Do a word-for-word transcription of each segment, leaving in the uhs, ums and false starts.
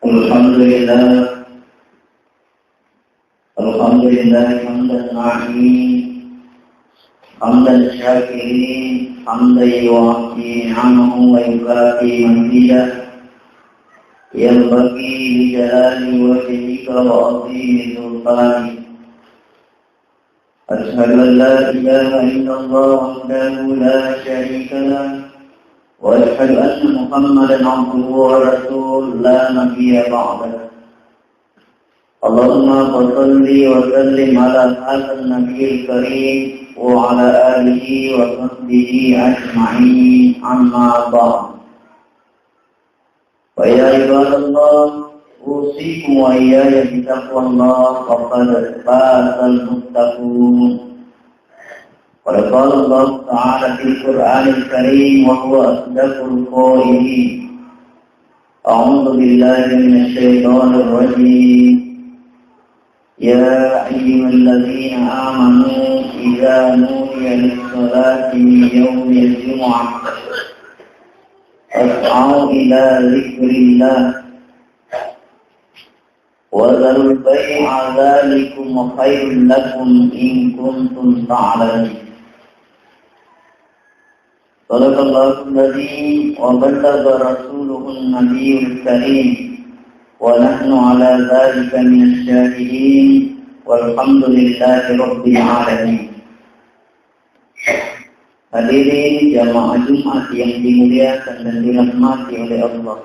الحمد لله. الحمد لله حمد الناعمين، حمد الشاكرين، حمدا يوافي نعمه ويكافئ مزيده، ينبغي لجلال وجهك وعظيم سلطانك. أشهد أن لا إله إلا الله وحده لا شريك له، وأشهد أن محمدا عبده ورسوله لا نبي بعده. اللهم فصل وسلم على هذا النبي الكريم وعلى آله وصحبه أجمعين، أما بعد. فيا عباد الله، أوصيكم وإياي بتقوى الله، فقد فاز المتقون. قد قال الله تعالى في القرآن الكريم وهو أصدق القائلين: أعوذ بالله من الشيطان الرجيم. يا أيها الذين آمنوا إذا نودي للصلاة من يوم الجمعة فاسعوا إلى ذكر الله وذروا البيع ذلكم خير لكم إن كنتم تعلمون. صدق الله العظيم وبلغ رسوله النبي الكريم ونحن على ذلك من الشاهدين والحمد لله رب العالمين. Hadirin jamaah Jumat yang dimuliakan dan dirahmati oleh Allah.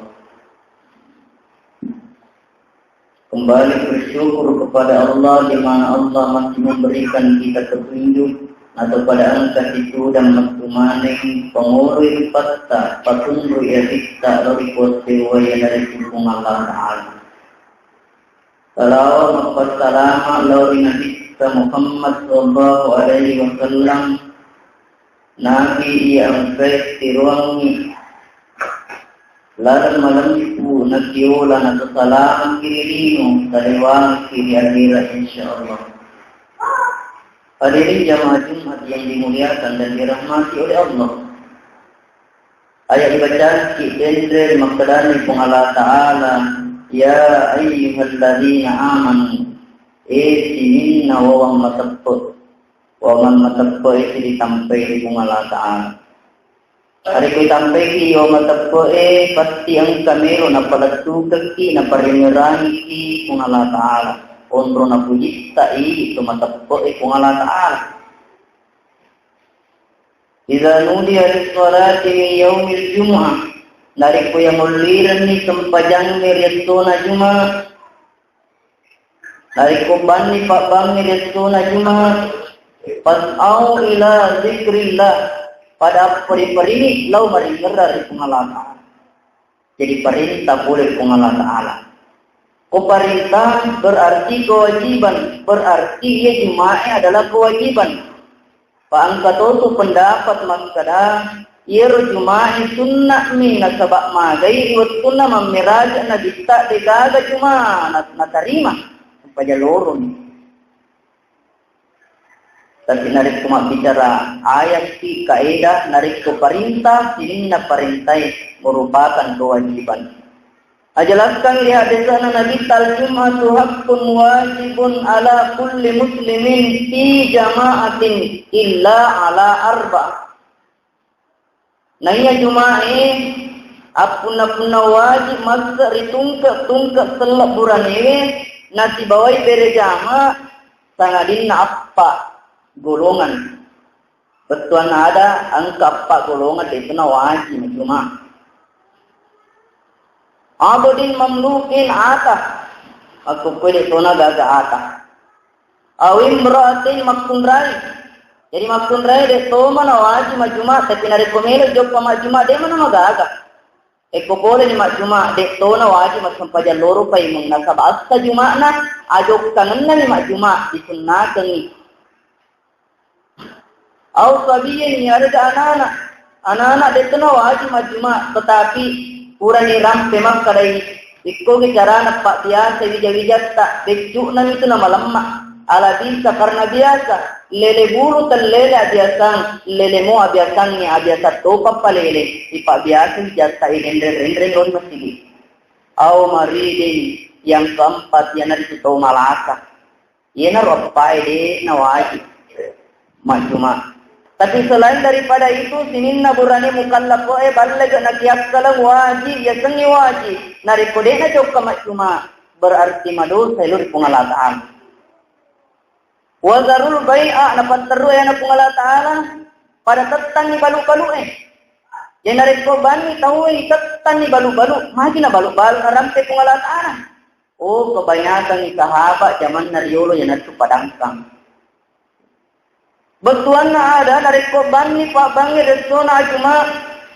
Kembali bersyukur kepada Allah di mana Allah masih memberikan kita petunjuk atau pada angka itu dan masih maneng pengurus patta patunru ya kita lori kuasa waya dari Puang Allah Ta'ala. Salawat mappassalama lao ri Nabitta Muhammad sallallahu alaihi wasallam, Nabi iya engkae tiroangngi laleng malempu nasiola nasasalamaki ri lino, salewangki ri akhirat, insyaallah. Hadirin jamaah Jumat yang dimuliakan dan dirahmati oleh Allah. Ayat ibacakki denre makkedani Puang Allah Ta'ala, "Ya ayyuhalladzina amanu," e sininna wawang mateppe, wawang mateppe e ditampai ri Puang Allah Ta'ala. Narekko itampaiki wawang mateppe e, pasti engka melo napalettukekki, naparengerangiki Puang Allah Ta'ala. Onro napujitta i to mateppe e Puang Allah Ta'ala. Idza nudiya lis-sholati min yaumil jumu'ah, narekko iya mullirenni sempajangnge ri ettona Juma, narekko banni pabbangnge ri ettona Juma, fas'au ila dzikrillah, pada peri-perini lao maringerra ri Puang Allah Ta'ala. Jadi parenta pole Puang Allah Ta'ala. Ko parenta berarti kewajiban, berarti iya Juma'e adalah kewajiban. Pa engka totu pendapat makkeda, iyaro Juma'e sunna'mi nasaba magai ri wettunna mammeraja Nabitta degaga Juma na-, natarima, pajaloroni. Tapi narekko mabbicara ayat ki kaedah, narekko parintah, sininna parentae merupakan kewajiban. Ajelaskan ri haddese'na Nabitta, "Al-jum'atu haqqun wajibun ala kulli muslimin fi jama'atin illa ala arba." Naiya Juma'e appunna-punna wajib masse ri tungke-tungke selle buranewe nasibawai berejama, sangadinna appa golongan. Bettuanna ada engka appa golongan de'tona wajib Juma. Abdin mamlukin ata, makkukue de'tona gaga ata. Aw imra'atin makkunrai. Jadi makkunrai de' toma nawaji majjuma, tapi narekko melo joppa majjuma, de' mana magaga. Ekko pole ni majjuma, de' tona waji massempajang loro paimeng, nasaba assa juma'na, ajokkangenna ni majjuma, disunnakengi. Au sabiyin, iyarega anana. Anana de'to nawaji majjuma, tetapi purani rampe makkedai, ikkogi carana pabbiasa wija-wijatta, beccu'na mitu namalemma. Ala bisa karena biasa. Lele bulu tellele abiasang, lele mo abiasangnge abiasa topa palele, ipabbiasai jasa irenreng-renreng lori masigi. Au maridin yang keempat, iyanaritu tau malasa. Iyanaro eppae de' nawajib majjuma. Tapi selain daripada itu, sininna burane mukallafoe ballega nakiakkaleng wajib, yasengnge wajib. Narekko de' najokka majjuma, berarti madosa lao ri Puang Allah Ta'ala. Wazarul bai'a, napatterru ayana Puang Allah Ta'ala, pada tettanni balu-balu e. Jadi narekko banni tau e tettanni balu-balu, magi na balu-balu narampe Puang Allah Ta'ala. Oh, kebanyakan sahabat zamanna riolo iyanatu padangkang. Bettuanna ada narekko banni pabbangnge ri essona ajuma,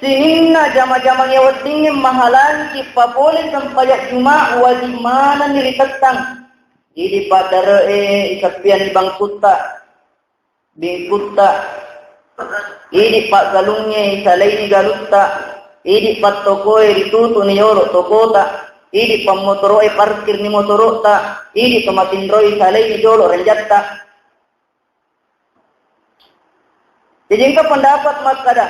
sininna jama-jamangnge weddingnge mahalangi papole sempajang juma, wajib manenni ritettang. Idi paddare'e isappianni bangkutta, bingkutta, idi paggalungnge isalaini galutta, idi pattokoe ritutuni yolo tokota, idi pammotoro'e parkirni motorota, idi tomatinroe isalaini jolo ranjatta. Jadi engka pendapat makkada,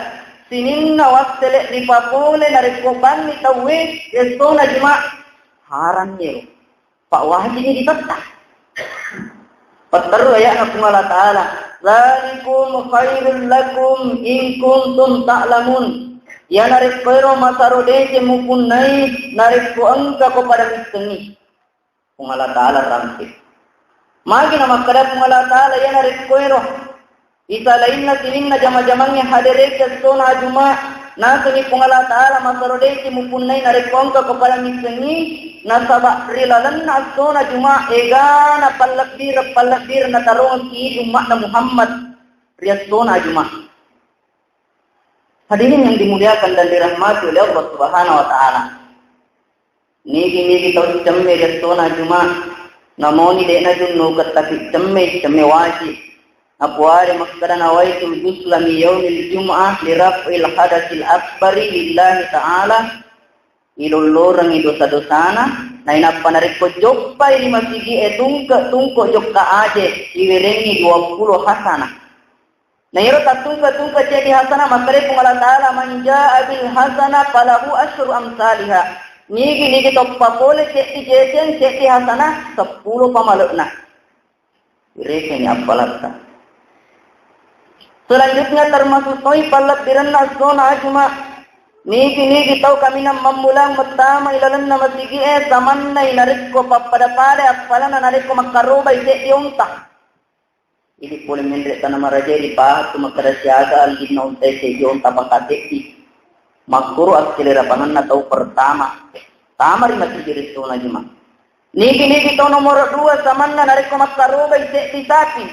sininna wassele ripapole narekko banni tauwe essona juma, haramni ro. Pak wajib ni ditetta. Patterru ayana Puang Allah Ta'ala, "Dzalikum khairul lakum in kuntum ta'lamun." Iya narekko ero masaro deceng mupunnai narekko engka ko pada missengi. Puang Allah Ta'ala rampe. Magi na makkada Puang Allah Ta'ala, iya narekko ero isalainna sininna jama-jamangnge hadereki essona ajuma, nasengi Puang Allah Ta'ala masaro deceng mupunnai narekko engka ko pada missengi, nasaba ri lalenna essona juma egana pallebbireng-pallebbireng natarongeng ki umma'na Muhammad ri essona ajuma. Hadirin yang dimuliakan dan dirahmati oleh Allah Subhanahu wa Ta'ala. Nigi-nigi tau cemme ri essona juma, namoni de' najunnukeng tapi cemme, cemme wajib. Napuade makkada, "Nawaitul ghusla min yaumil jum'ah li raf'il hadatsil akbari lillahi ta'ala." Ilollorengngi dosa-dosana, nainappa narekko joppai ri masigi'e tungke-tungke jokka aje, iwerengngi duappulo hasanah. Na iyaro tattungke-tungke ceddi hasanah, makkeda Puang Allah Ta'ala, "Man jaa bil hasanah falahu asyru amsaliha." Nigi-nigi toppa pole ceddi jeceng, ceddi hasanah, seppulo pamale'na. Irekeni appalatta. Selanjutnya termasuk toi pallebbirenna essona ajuma. Nigi-nigi tau kaminang mammulang mettama ilalenna masigi'e, samannai narekko pappada-pada appalanna narekko makkarobai ceddi onta. Idi pole menre tana maraja ri pahattu makkeda siaga allinna untae seddi onta pangka seddi. Makkuro akkelerapangenna tau pertama. Tama ri masigi ri essona juma. Nigi-nigi tau nomoro dua samanna narekko makkarobai seddi sapi.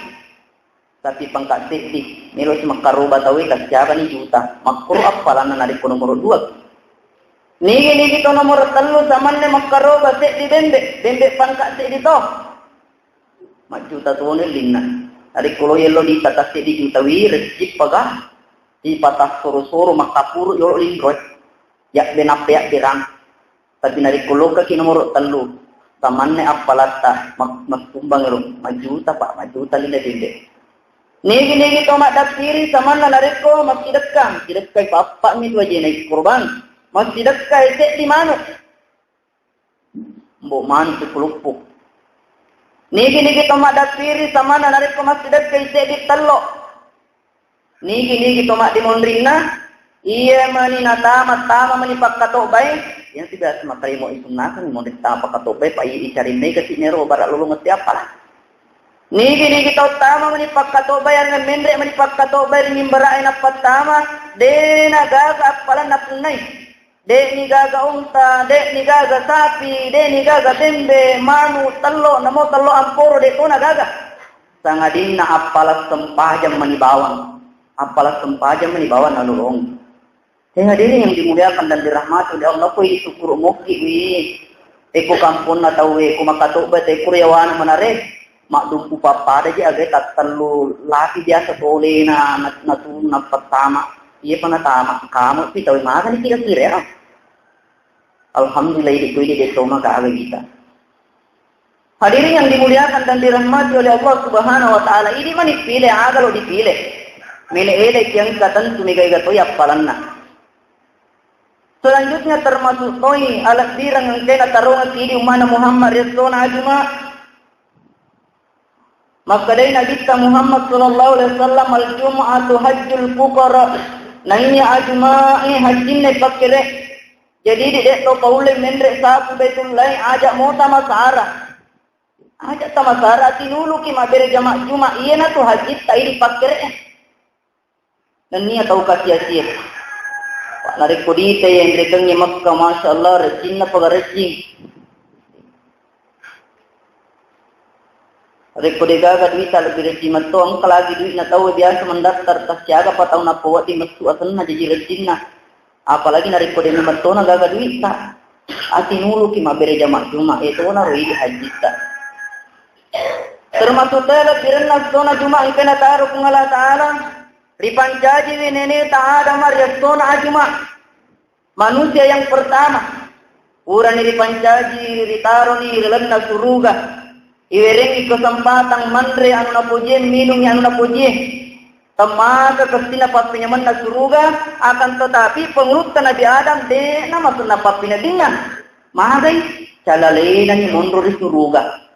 Sapi pangka seddi. Melo si makkaroba tau e kasiagani juta. Makkuro appalanna narekko nomoro dua. Nigi-nigi tau nomoro tellu samanna makkaroba seddi bembe. Bembe pangka seddi to. Majjuta toni ellinna. Narekko lo yello dita tasseddi juta wi, rejjippaga? Ipatassoro-soro makkapuru yolo linroe. Yabbe nappe yabberang. Tapi narekko lokkaki nomoro tellu, samanne appalatta, mak-, massumbang ero, majjuta, Pak, majjuta linna dende. Nigi-nigi to maddappiri samanna narekko massidekka, sidekkai pappa mi tu ajena korban. Massidekkai seddi manuk. Mbok manuk sikuluppu. Nigi-nigi to maddappiri samanna narekko massidekkai seddi tello. Nigi-nigi to maddimonrinna, iya mani natama-tama mani pakkatobbae, yang tidak semakarimo isunnaseng monri tama pakkatobbae, pa i icarimai kasi nero bara lolongeng siapa lah. Nigi-nigi tau tama mani pakkatobbae, yang menre mani pakkatobbae ri mimbara'e nappattama, dena gaga appalanna punnai. De'ni gaga unta, de'ni gaga sapi, de'ni gaga bembe, manu, tello, namo tello amporo, de' tona gaga. Sangadinna appala sempajang mani bawang. Appala sempajang mani bawang nalolong. Hei hadirin yang dimuliakan dan dirahmati oleh Allah, koi sukkuru mokki wi. Eko kamponna tau e, ko makatobba te kuro yawana manare. Maddumpu pappada je aga tattellu laki biasa tolena na-, natu-, napattama. Iya pa natama, kamu pi tau e magani kira-kira ya. Alhamdulillah, idi ko idi de toma ka aga kita. Hadirin yang dimuliakan dan dirahmati oleh Allah Subhanahu wa Ta'ala, idi mani pile, aga lo dipile. Mele ele ki engka tentu mega ega toi appalanna. Selanjutnya termasuk toi alebbireng engkae natarongeng idi ummana Muhammad ri essona ajuma. Makkedai Nabitta Muhammad sallallahu alaihi wasallam, "Al-jum'atu hajjul fuqara." Naiya ajuma'e hajjinna pakkere. Jadi, de' to paulle menre sapu Baitullahi aja mota masara. Aja tamasara tinuluki mabbere jama' juma', iyana tu hajitta idi pakkere. Nennia tau kasiasie. Pak, narekko dite yang rekengnge Mekka, masya Allah, recinna paga recing. Rekko degaga duita lebih rejing metto, engka lagi duitna tau biasa mendaftar, tasiaga pa tau nappa wedding messu asenna jaji recinna. Apalagi narekko de' memettona gaga duitta. Atinuluki mabbere jama' juma', e tona ro idi hajitta. Termasuk tele birenna essona juma' engka nataro Puang Allah Ta'ala, ripancajiwi neneta Adam ri essona ajuma'. Manusia yang pertama, purani ripancaji, ritaroni ri lalenna suruga, iwerengngi kesempatan manre anu napojie, minungi anu napojie. Temmaka kessinna pappenyamenna suruga, akan tetapi pengulutta Nabi Adam de'na masenna pappeneddinna. Magai, calalenani monro ri suruga.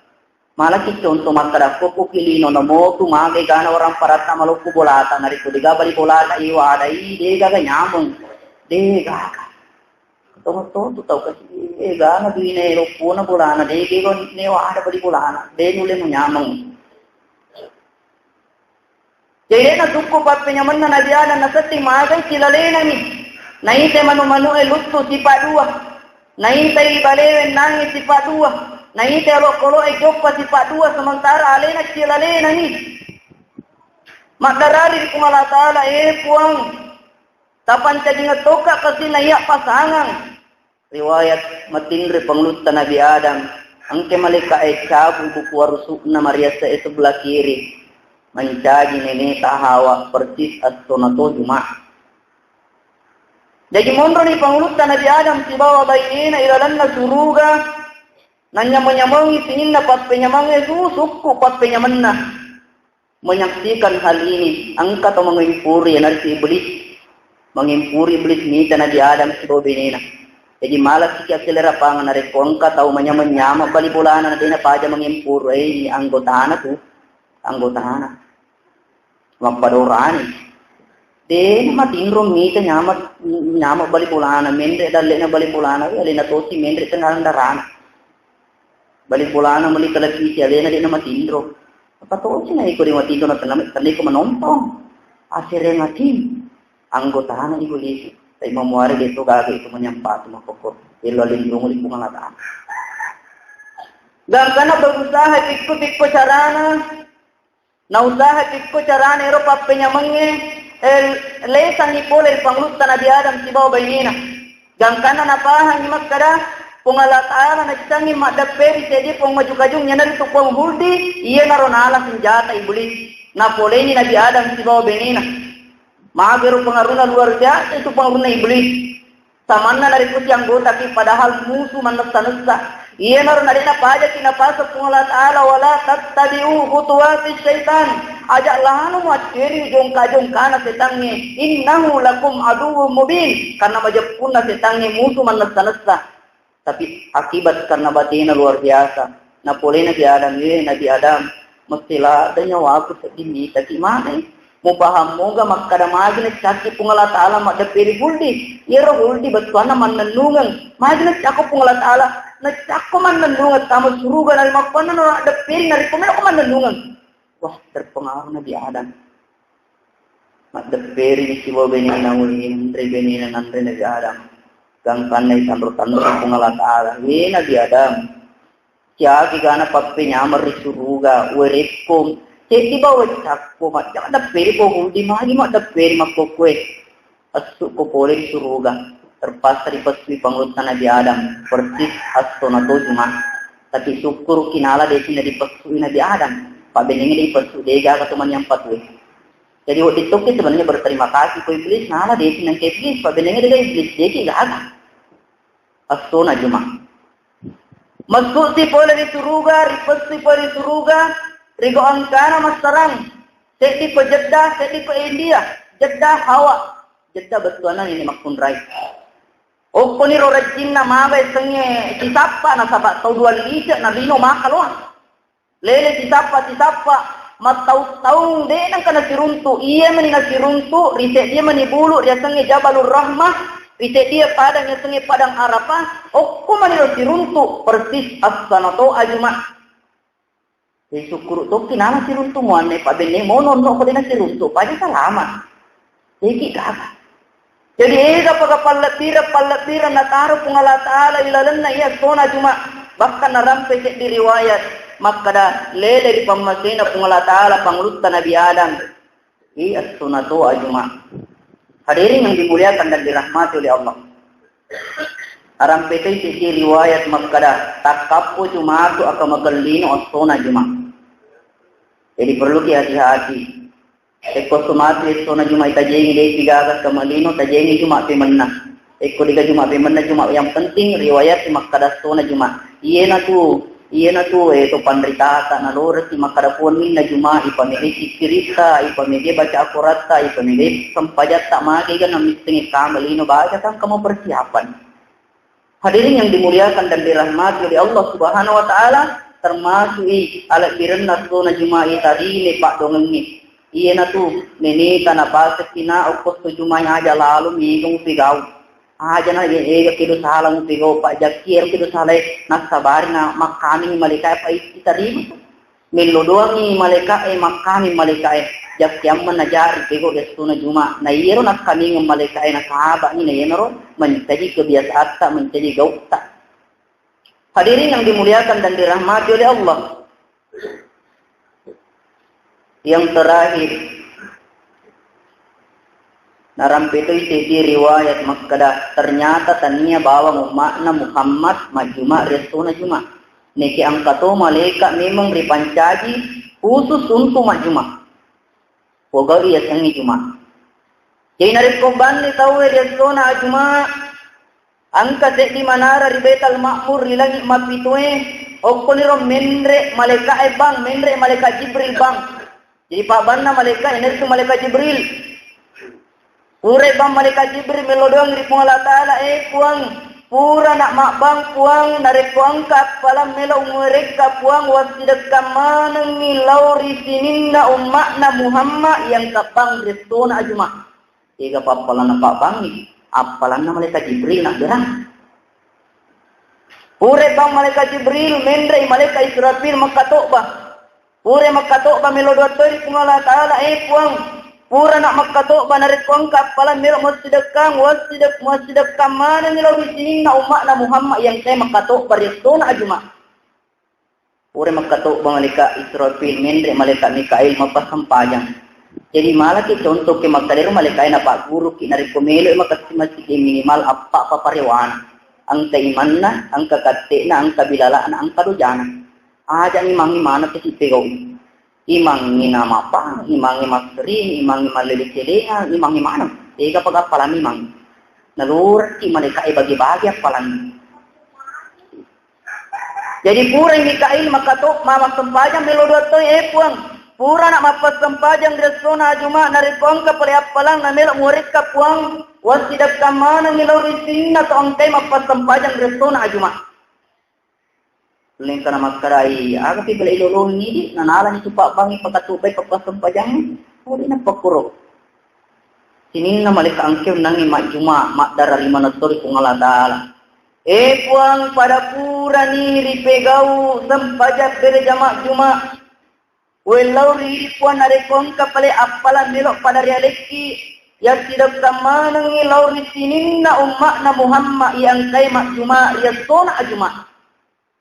Malaki contoh makkeda, kokkoki lino namotu, magai gana orang paratta maloppo bolata, narekko dega bali bolata iwa adai, degaga nyameng, degaga. Tongeng-tongeng tu tau kasi, eh, gana duine loppona bolana, dega newa ada bali bolana, de nulle nyameng. Jadi, nasukku pappenyamenna Nabi Adam nasetti magai cilalenani. Naitai manu-manu'e luttu sipa dua. Naitai balewe nangi sipa dua. Naitai olokolo'e joppa sipa dua, sementara alena cilalenani. Maddarari ri Puang Allah Ta'ala, eh, Puang, tapancajingeng tokka kasi naiya pasangang. Riwayat matinro pangulutta Nabi Adam, engka malaika'e cabu buku warusu'na mariasae sebelah kiri, mancaji neneta Hawa persis essona to Juma'. Jaji monroni pangulutta Nabi Adam sibawa bainena ilalenna suruga, nanyameng-nyamengi sininna pappenyamengnge, su sukku pappenyamenna. Menyaksikan hal ini, engka tau mangimpuri, iyanaritu Iblis. Mangimpuri Iblis mita Nabi Adam sibawa benena. Jadi, malasi ki akselera pangeng narekko engka tau manyameng-nyameng bali bolana, na de napaja mangimpuri, eh, ini anggotana tu, anggotana. Mappadorani. De matinro mita nyameng, nyameng bali bolana, menre dalle'na bali bolana, eh, alena tosi menre tengalendarana. Bali bolana meli televisi alena de namatinro. Apa tosi na iko de matinro na tenna, tenna iko manontong. Asereng ati anggotana Iblis. Tapi mamuare de to gaga itu menyampatu makoko. Elo lindungi di Puang Allah Ta'ala. Gangkana berusaha tikko-tikko carana. Nausaha tikko carana ero pappenyamengnge, eh, lesangi pole ri pangulutta Nabi Adam sibawa bainena. Gangkanna napahangi makkada, Puang Allah Ta'ala nacitangngi maddepperi seddie pong maju kajung, iyanaritu Puang Huldi, iyanaro nala senjata Iblis. Napoleni Nabi Adam sibawa bainena. Magero pengaruhna luar biasa itu pengaruhna Iblis. Samanna narekko sianggotaki padahal musu mannessa-nessa. Iyanaro nade'na pajaki napaseng Puang Allah Ta'ala, "Wala tattabi'u khutuwati syaitan." Aja lano muacceri jongka-jongkana setangnge. "Innahu lakum aduwwum mubin." Karena majeppunna setangnge musu mannessa-nessa. Tapi akibat karena batena luar biasa. Napolei Nabi Adam, "Eh, Nabi Adam, mesti ladde nyawaku sedding mitaki maneng. Mupahang moga makkada magi naccakki Puang Allah Ta'ala maddepperi huldi. Iyaro huldi bettuanna mannennungeng. Magi naccakko Puang Allah Ta'ala, naccakko mannennungeng tama suruga nari makkuannana maddepperi narekko meloko mannennungeng." Wah, terpengaruh Nabi Adam. Maddepperi ni sibawa benena, ui, nanre benena, nanre Nabi Adam. Gangkanna itanro-tanro Puang Allah Ta'ala. We Nabi Adam, siagi gana pappenyameng ri suruga, we rekko seddi bawa cakko, majja maddepperi ko huldi, magi maddepperi makkokkoe. Essu'ko pole ri suruga. Terpaksa ripessui pangulutta Nabi Adam. Persis essona to Juma'. Tapi sukkuruki nala de'pi nadipessui Nabi Adam. Pabbenengnge dipessu, degaga to mani yang patue. Jadi, wedding tokki sebenarnya berterima kasih ko Iblis, nala de'pi nengka Iblis, pabbenengnge dega Iblis, de'ki gaga. Essona Juma'. Massusi pole ri suruga, ripessi pole ri suruga, rigo engkana massarang. Seddi ko Jeddah, seddi ko India. Jeddah Hawa. Jeddah bettuanna ini makkunrai. Okkoniro rejjinna maga yasengnge sisappa, nasaba tau dua lice na lino makaloang. Lele sisappa, sisappa, mattaung-taung de nengka nasiruntu. Iya mani nasiruntu, ri seddie mani bulu riasengnge Jabalur Rahmah, ri seddie padang yasengnge Padang Arafah, okko maniro siruntu persis assana to ajuma. Jadi sukkuru tokki nala siruntu muanne, pabenne mono no ko dena siruntu, paja salama. Jadi gaga. Jadi ega paga pallebbireng-pallebbireng nataro Puang Allah Ta'ala ilalenna iya sona juma. Bahkan narampe seddi riwayat makkada lele ri pammasena Puang Allah Ta'ala pangulutta Nabi Adam. Iya sona to ajuma. Hadirin yang dimuliakan dan dirahmati oleh Allah. Arampe toi seddi riwayat makkada takkappo jumatu aka magellino essona juma. Jadi perlu ki hati-hati. Ekko sumatu essona juma itajengi de pigaga kamalino tajengi juma pemenna. Ekko dega juma pemenna juma yang penting riwayat makkada essona juma. Iyena tu Iyana tu, eh, to panritata naloreki makkada puanninna juma, ipamege sikkiritta, ipamege baca akoratta, ipamege sempajatta, magega namissengi kama lino baca tangka mau persiapan. Hadirin yang dimuliakan dan dirahmati oleh Allah Subhanahu wa Ta'ala, termasuk i alebbirenna sona juma itarine paddongengnge. Iyana tu, neneta napasekki na okko to jumai aja lalo mega mupigau. Aja na ega kedo sala mupegau pajjakki ero kedo salae nassabari na makkamingi malaikae pa itarima. Mello doangi malaikae makkaming malaikae jakkiamma najari pegau dessuna juma. Na iyero nakkamingeng malaikae nasabani na iyanaro mencaji kebiasaatta, mencaji gautta. Hadirin yang dimuliakan dan dirahmati oleh Allah. Yang terakhir, narampe toi seddi riwayat makkada, ternyata tania bawang umma'na Muhammad majjuma ri essona juma. Neke engka to malaika memang ripancaji khusus untuk majjuma. Pogau iyasengnge juma. Jadi narekko banni tauwe ri essona ajuma, engka seddi manara ri Baitul Ma'mur ri langi mapitue, okkoniro menre malaikae bang, menre malaikat Jibril bang. Jadi pabbanna malaikae, naritu malaikat Jibril. Pura bang malaikat Jibril melo doang ri Puang Allah Ta'ala, eh Puang, pura nak mabbang Puang, narekko engka appalang melo murekka Puang, wassidekkang manengngi lao ri sininna umma'na Muhammad yang kabbang ri essona ajuma. Ega pappalanna pabbangi, appalanna malaikat Jibril nak berang. Pura bang malaikat Jibril, menre malaikat Israfil makkatobba. Pura makkatobba melo doa toi ri Puang Allah Ta'ala, eh Puang, pura nak makkatobba narekko engka appalang melo muassidekkang, wassidek-, muassidekkang manengngi lao ri sininna umma'na Muhammad yang engkae makkatobba ri essona ajuma. Pura makkatobba malaikat Israfil, menre malaikat Mikail mappassempajang. Jadi malaki contoh ke makkadero malaikae napagguruki narekko melo makassi masigi minimal appa paparewana. Engka imanna, engka katte'na, engka bilala'na, engka dojana. Aja imangngi maneng tesi pegau'i. Imangngi namapang, imangngi massering, imangngi mallele-celengang, imangngi maneng. Ega pagappalanni imangngi. Naluraki malaikae bage-bage appalanni. Jadi pura Mikail makato-, ma-, massempajang melo doa toi, eh Puang. Pura nak mappassempajang ri essona ajuma, narekko engka pale appalang na melo muarekka Puang, wassidekkang manengngi lao ri sininna to engkae mappassempajang ri essona ajuma. Lengkana makkarai, aga pi bela ilolongi idi, nanalani tu pabbangi pakatubbai pappassempajang. Ori napakkuro. Sininna malaikat engke unnangi majjuma, maddara ri manetto ri Puang Allah Ta'ala. Eh Puang, pada purani ripegau sempajang berjama juma. Wellau ri idi Puang narekko engka pale appalang melo pada rialekki, yassidekkang manengngi lao ri sininna umma'na Muhammad iya engkae majjuma ri essona ajuma.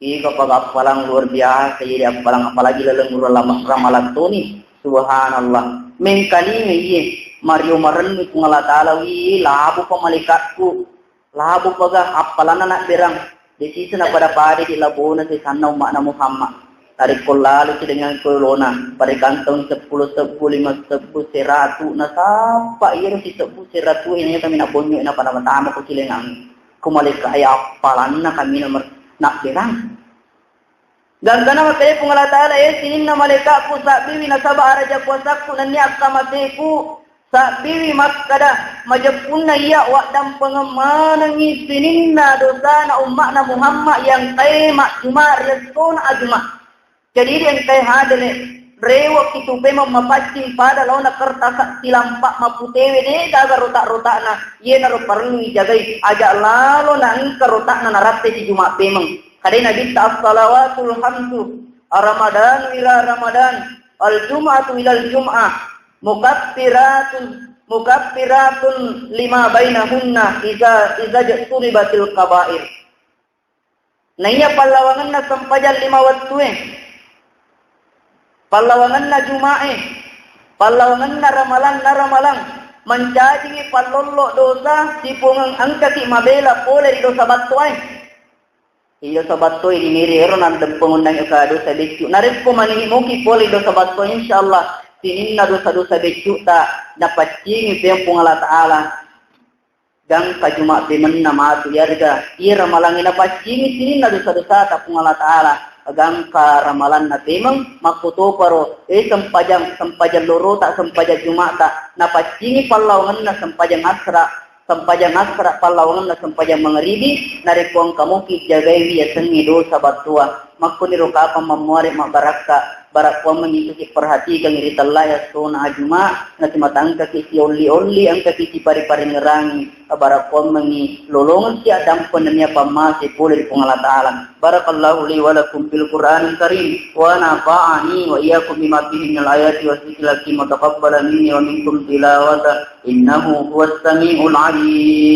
Ega pagappalang luar biasa, jadi appalang apalagi laleng uleng lama-, ramalang toni. Subhanallah. Mengkalinga iye, mario marennu Puang Allah Ta'ala, wi, labu pa malaikatku. Labu paga appalanna nak berang. Desisa na pada-pada di labona sesanna umma'na Muhammad. Narekko lalo ci dengan kolona, pada kantong seppulo sebbu, lima sebbu, seratu, nasappa iyaro sisebbu seratu ini kami nak bonyo na pada matama ko cilengang. Ko malaika e appalanna kami nomor nak berang. Gangkana makkeda Puang Allah Ta'ala, "Eh, sininna malaika'ku, sabbiwi nasaba araja puasakku nennia akkamaseku, sabbiwi makkada majeppunna iya waddampengeng manengngi sininna dosana umma'na Muhammad yang engkae majjuma ri essona ajuma." Jadi, di engkae hadere, rewe'ki tu pemeng mapaccing pada laona kertas silampa maputewe, de gaga rotak-rotakna, iyenaro parellu ijagai, aja lalo na engka rotakna naratte si juma pemeng. Kadai Nabitta, "As-salawatul khamsu, Ramadan ila Ramadan, al-jum'atu ilal jum'ah, mukaffiratun, mukaffiratun lima bainahunna iza, iza jtunibatil kabair." Naiya pallawangenna sempajang lima wettue, pallawangenna jumae, pallawangenna ramalang na ramalang, mancajingi pallollo dosa, sipungeng engkaki mabela pole ri dosa battoae. Ri dosa battoe di miri ero nandempeng undang eka dosa beccu. Narekko manini moki pole ri dosa battoe, insyaallah sininna dosa-dosa beccuta napaccingi Puang Allah Ta'ala. Gangka juma pemenna matu yarega iya ramalangnge napaccingi sininna dosa-dosata Puang Allah Ta'ala. Gangka ramalanna pemeng makkotoparo, eh, sempajang, sempajang lorota, sempajang jumata, napaccingi pallawangenna sempajang asra, sempajang asra pallawangenna sempajang mangaribi, narekko engka moki jagaiwi yasengnge dosa battoa. Makkuniro kapang mammuare mabbarakka, barakkuammengngi susi perhatikangngi ri tellae essona ajuma, nasimatangkaki siolli-olli, engkaki sipari-paringerangi, barakkuammengngi lolongeng siaddampeng nennia pammase pole ri Puang Allah Ta'ala. Barakallahu li wa lakum fil Qur'anil Karim, wa nafa'ani wa iyyakum bima fihi minal ayati wa dzikril hakim, wa taqabbala minni wa minkum tilawata, innahu huwas samiul alim.